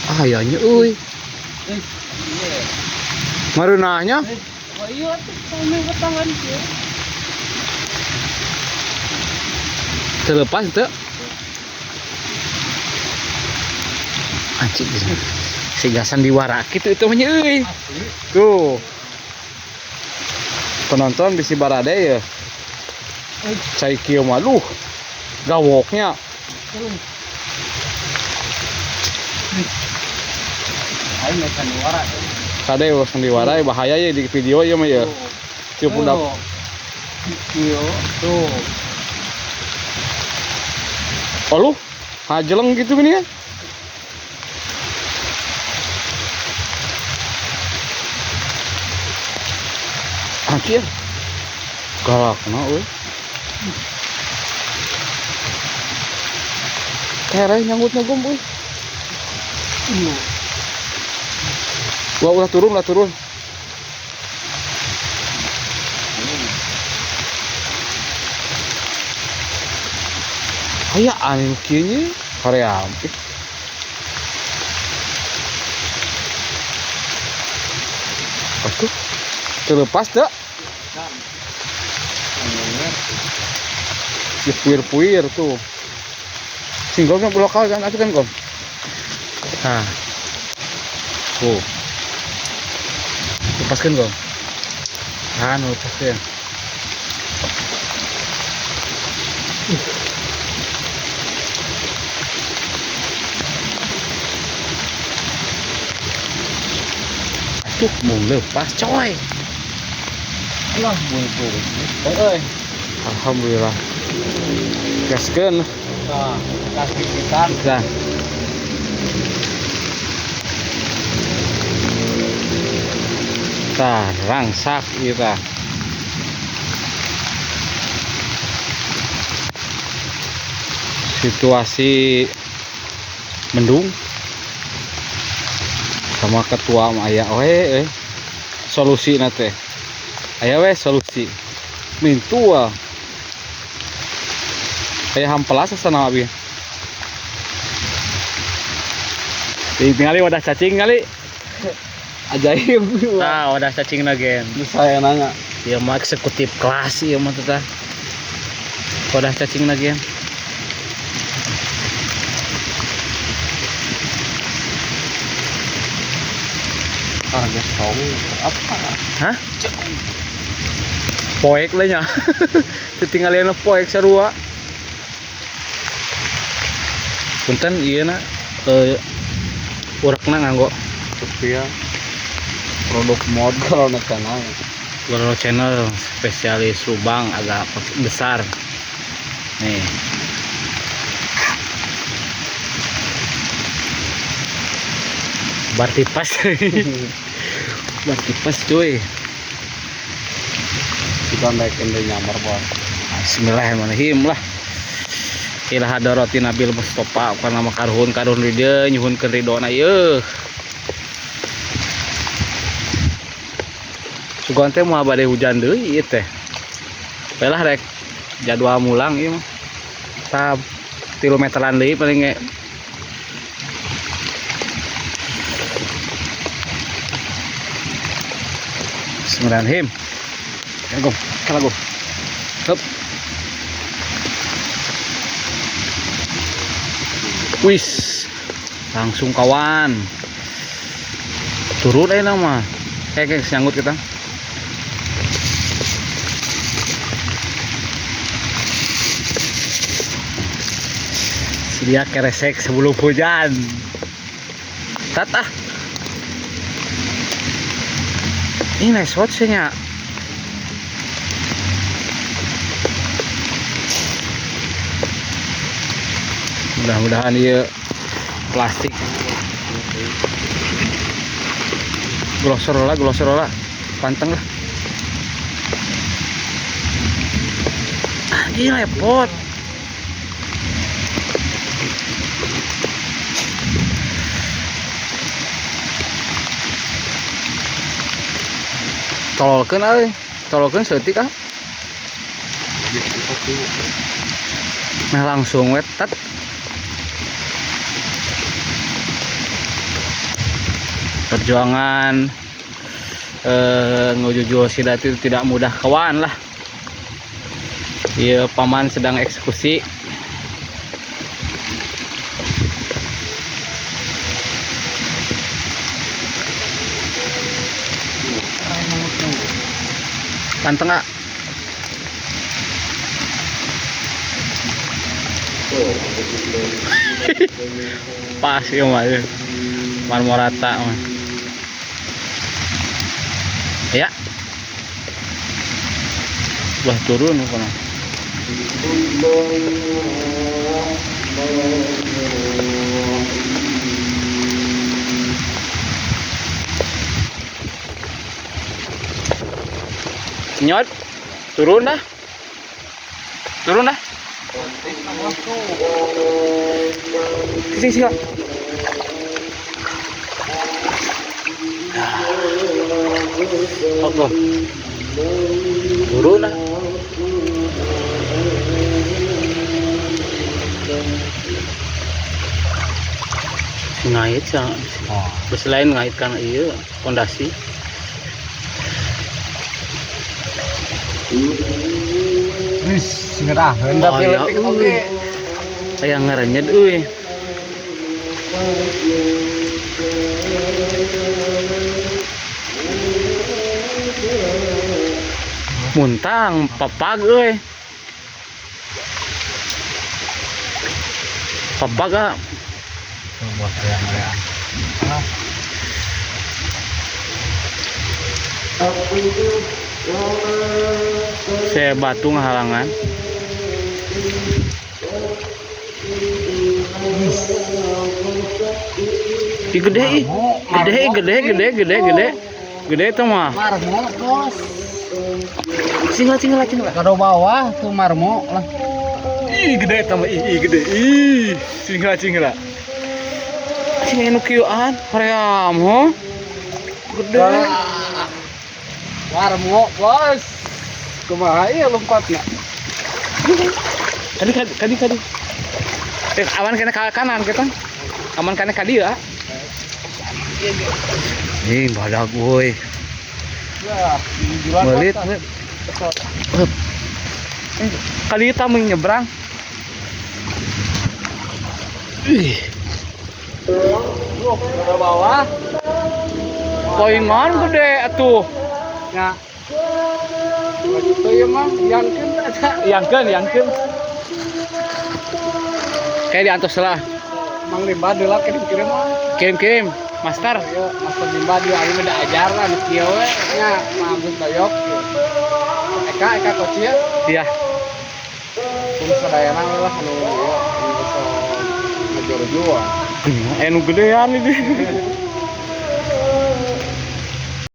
Ah, aya nya euy. Mareunahnya. Oh iya atuh kami tangan kieu. Terlepas teu. Anjing siga sandiwara kitu itu mah nya euy. Tuh. Penonton bisi barade ya. Cai kieu mah luh. Gawoknya. Aing mah sandiwara. Kade wah sandiwara bahaya ya di video ieu mah ya. Cieu pundak. Kieu tuh. Oh lu, hajeleng gitu gini kan? Anjir. Galak na euy. Tereh nyanggutna gom euy. Wah, ulah turun, ulah turun. Aya aneh kieu nya, hoream. Atuh, terlepas teu? Ya puir-puir tuh. Singgongnya lokal kan atuh kan gom. Nah. Tuh. Lepaskan gom. Anu lepaskan. Aduh, mau lepas coy. Lah, mau turun. Euy. Alhamdulillah. Gaskeun. Nah, kasih kita. Nah. Tah, rangsak ieu tah. Situasi mendung sama ketua mah aya we solusi na teh. Aya we solusi. Mintua. Aya hampelas sana abi. Tinggali wadah cacing kali. Ajaib. Nah, wadah cacing na gen. Saya nanya. Ieu mah eksekutif kelas ieu mah teh. Wadah cacing na gen. Harga tahu apa? Hah? Poek lah nya. Ketinggalan poek sarua. Punten ieu na urekna nganggo rupiah. Produk mod Corona Channel. Corona Channel spesialis lubang agak besar. Nih. Berarti pas. Berarti pas cuy. Kita naikin deh nyamar bos. Bismillahirrahmanirrahim lah. Ila hadarati Nabil Mustafa kana makaruhun karuhun di dieu nyuhunkeun ridona ieu. Sugan teh moal bade hujan deui ieu teh. Bae lah rek jadwal mulang ieu mah. Tah 3 meteran deui paling ge. Bismillahirrahmanirrahim. Go, kala go. Hup. Wis, langsung kawan. Turun aja nama. Kayak nyanggut kita. Sedia keresek sebelum hujan. Tat ah. Ini nice watch nya. Mudah-mudahan dia plastik. Glosor lah, panteng lah. Ah, ini repot. Tololkeun euy, tololkeun seutik ah. Nah langsung we tat. Perjuangan ngujujul sidat itu tidak mudah kawan lah. Iya, paman sedang eksekusi. Kan tengah. Pas ya mah. Marmorata mah. Ya. Wah turun kono. Nyot, turun dah. Turun dah. Sini sini. Oh, turun dah. Ngait sih, selain ngaitkan iya pondasi. Wis, ngeraheun Oh, ya, oge. Aya ngarenyet euy. Muntang papag euy. Papag ah. Buat area-area. Saya batu ngahalangan. Ih, gede ih. Gede, gede, gede, gede, gede. Gede itu mah. Marmo, bos. Singlah, singlah, singlah. Kado bawah tuh marmo lah. Ih, gede itu mah. Ih, ih, gede. Ih, singlah, singlah. Sing anu kieuan, hoream ho. Gede. Marmo, bos. Kumaha ieu lompatna? Kadi kadi kadi kadi. Aman kena ke kanan kita. Aman kena ka dieu. Ih, badak woi. Melit, melit. Kali itu mau nyebrang. Ih. Ke bawah. Poingan gede atuh. Ya. Begitu ya mah, yangkeun eta. Yangkeun, yangkeun. Kayak diantos lah. Mang Limba deula kirim-kirim mah. Kirim-kirim, master. Ayo, Master Limba dia aing mah ajar lah nu kieu we nya, Mang Doyok. Eka Eka Koci ya. Iya. Kum sadayana we lah anu ieu anu bisa ngajorjo. Nu gedean ini.